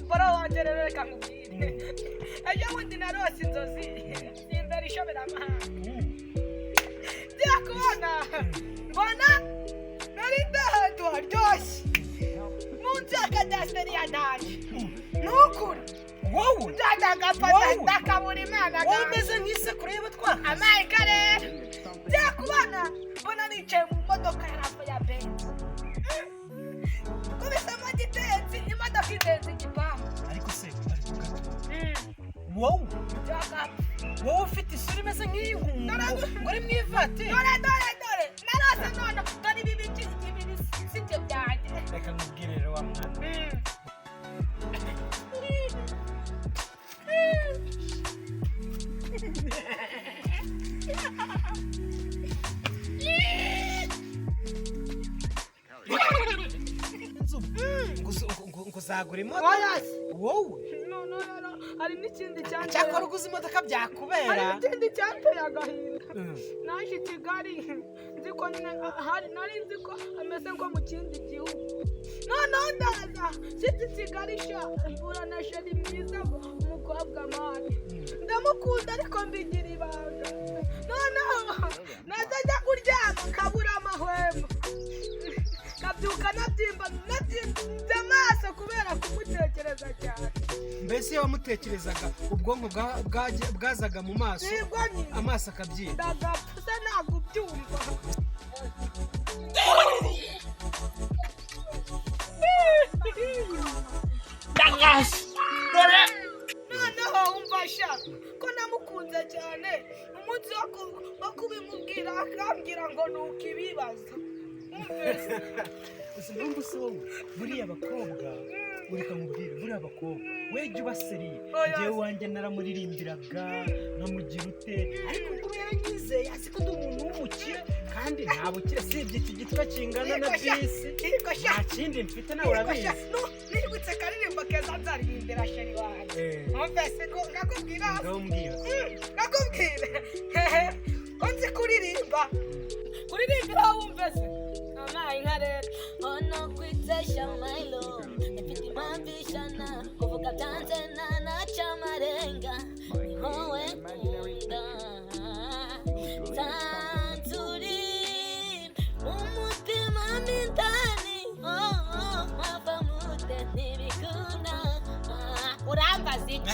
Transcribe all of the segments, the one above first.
Bora wanjye rero reka nkubwire, ejo bundi narose inzozi simbera ishoberamahanga. Njya kubona mbona nari ndi ahantu haryoshye munsi y'akadasiteri ya danje, nukuri. Wowe? Ndagapfa. Wowe? Ndakabura Imana. Wowe umeze nk'isekuru y'abatwara. Amayika rero, njya kubona mbona nicaye mu modoka ya rafa ya benzi, kubisemo gitenzi, imodoka itenze igipangu. Ariko se, ariko gato, wowe Ndagapfa. Wowe ufite isura imeze nk'iy'inkungu ngo uri mu ivatiri. Dore, dore, dore narose none, dore ibi biti, ibi sibyo byanjye. Reka nkubwire rero wa mwana. Inzu ngo uzagura imodoka? Oya. Wowe? No, no, no, no, hari n'ikindi cyanteye. Cyakora uguze imodoka Hari byakubera. n'ikindi cyanteye agahinda. Naje i Kigali nzi ko nyine hari, nari nzi ko ameze nko mu kindi gihugu. Noneho ndaza nshyitse i Kigali sha, mbura na chéri mwiza, umukobwa man, ndamukunda ariko mbigira ibanga. Noneho naza njya kuryama nkabura amahwemo, nkabyuka nabyimba, nabyimbye amaso kubera kumutekereza cyane. Mbese iyo wamutekerezaga ubwonko bwazaga mu maso? Nibwo nyine. Amaso akabyimba. Ndagapfa se, ntabwo ubyumva? Dore. Noneho umfasha ko namukunze cyane, umunsi wo kubimubwira akambwira ngo ni uko ibibazo. Umvise? Uzi impamvu se? Wowe buriya abakobwa, ureka nkubwire, buriya abakobwa we jya ubaseriye. Oya. Njyewe wanjye naramuririmbiraga nkamugira ute, ariko ubwo yaranyizeye, azi ko ndi umuntu w'umukire, kandi nta bukire sibye iki gitwe kingana na Yego sha, bisi. Yego sha. Nta kindi mfite, nawe Yego sha. urabizi. Nibutse akaririmbo keza nzaririmbira chéri wanjye. Umvise ngo ngakubwira? Ngaho mbwira. Ngakubwira hehe ko nzi kuririmba, kuririmbira, wumvise? Amaye nka rero. Ono kwitesha mailo Nifite impamvu ijana kuvuga byanze nanaca amarenga, ni wowe nkunda nsanzuri umutima mo indani, oh, oh, wava mute ntibikunda. Urambaza iki?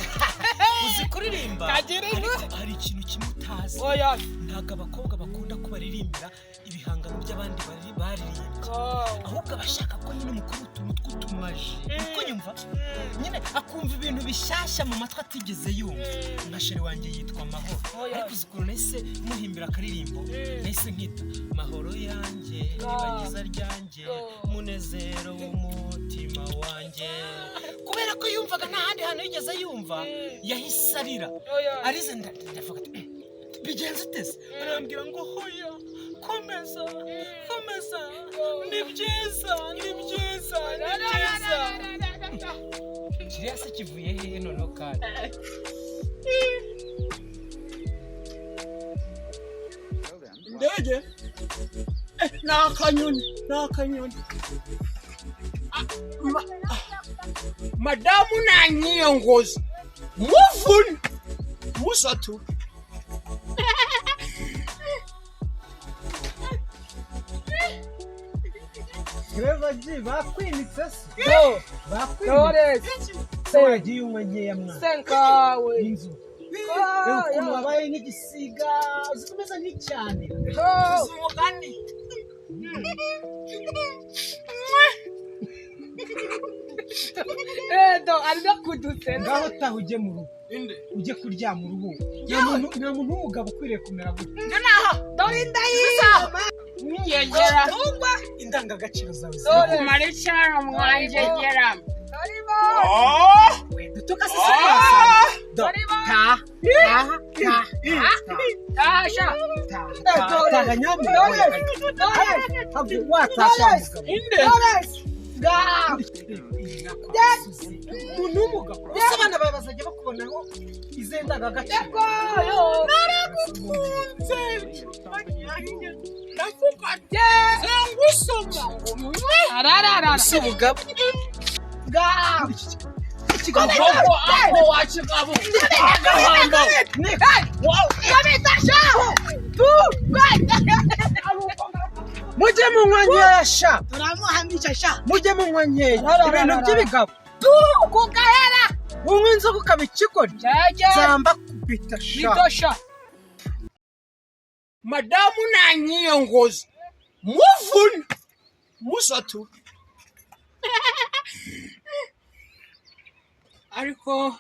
Uzi kuririmba. Kagira inkuru. Ariko hari ikintu kimwe utazi. Oya. Ntabwo abakobwa bakunda ko baririmbira ibihangano by'abandi baririmbye, ahubwo abashaka ko nyine mukora utuntu tw'utumaji, uko nyumva nyine akumva ibintu bishyashya mu matwi atigeze yumva. Nka chéri wanjye yitwa Mahoro. Oya. Ariko uzi ukuntu nahise muhimbira akaririmbo? Nahise nkita "Mahoro yanjye, ribagiza ryanjye, munezero w'umutima wanjye", kubera ko yumvaga nta handi hantu yigeze yumva. Yahise arira. Oya. Arize, ndavuga ati: "Bigenze ute se?" Arambwira ngo: "Hoya, komeza, komeza, ni byiza, ni byiza, ni byiza." Kiriya se kivuye hehe noneho kandi? Indege. Ni akanyoni, ni akanyoni. Ah, madamu nanyiyongoza muvuni musatu. Clever G, bakwinitse se? Bakwinitse? Dore. Se wagiye unywa nkeya mwana? Senkawe. Inzu. Reba ukuntu wabaye nk'igisiga, uzi ko umeze nk'icyane. Uzi umugani. Edo ari no kuduseka. Ngaho taha ujye mu rugo. Inde? Ujye kuryama uruhuka. Nta muntu w'umugabo ukwiriye kumera gutya. Dore inda yiwe. Ngegera. Tungwa. Indangagaciro zawe. Dore. Kumara icyaro mwanjegera. Dore bo. Dutuka se twasanga. Dore bo. Taha, taha, taha, Tasha. taha, taha nyamara. Dore. Watasha mugabo. Inde? Dore. Ga. Umuntu w'umugabo gusa abana bawe. Wagendaga gake. Naragukunze, ndavuga sengusoma ngo mwe. Arararara. Si ubugabo. Koko ako wakigabo agahamba. Mujye munywa nkeya sha. Turamuhamisha sha. Mujye munywa nkeya. Ibintu by'ibigabo. Tu kugahera. Unywa inzoga ukaba ikigoryi. Jeje. Zamba kubita sha. Nitosha. Madamu nanyiyongoza muvuna musatu ariko.